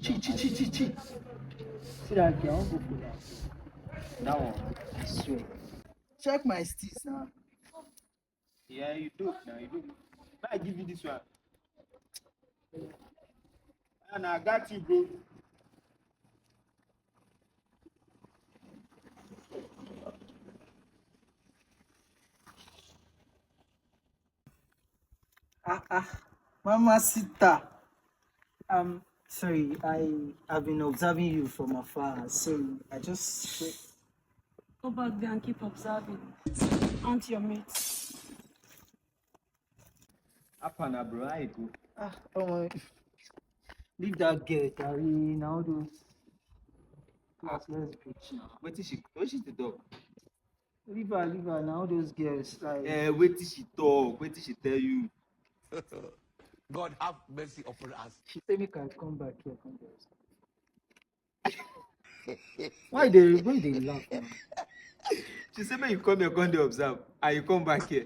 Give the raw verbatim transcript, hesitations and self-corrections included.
Chi, chi, chi, chi, chi. See that girl, I wan go for that. That one, I swear. Check my steez now. Yeah, you dope now, you dope. Make I give you this one. And I got you, bro. Ah, ah, Mama Sita. Um, sorry, I have been observing you from afar, so I just. Go back there and keep observing. Aunt your mates. Apa na, bro, how you go? Ah, oh my. Leave that girl, carry now those classless bitch. Wetin she, wetin she dey talk? Leave her, leave her. Now those girls, like. Eh, wetin she talk? Wetin she tell you? God have mercy upon us. She say make I come back here, come there. Why they, why they laugh now? She say make you come here, come dey observe, and you come back here.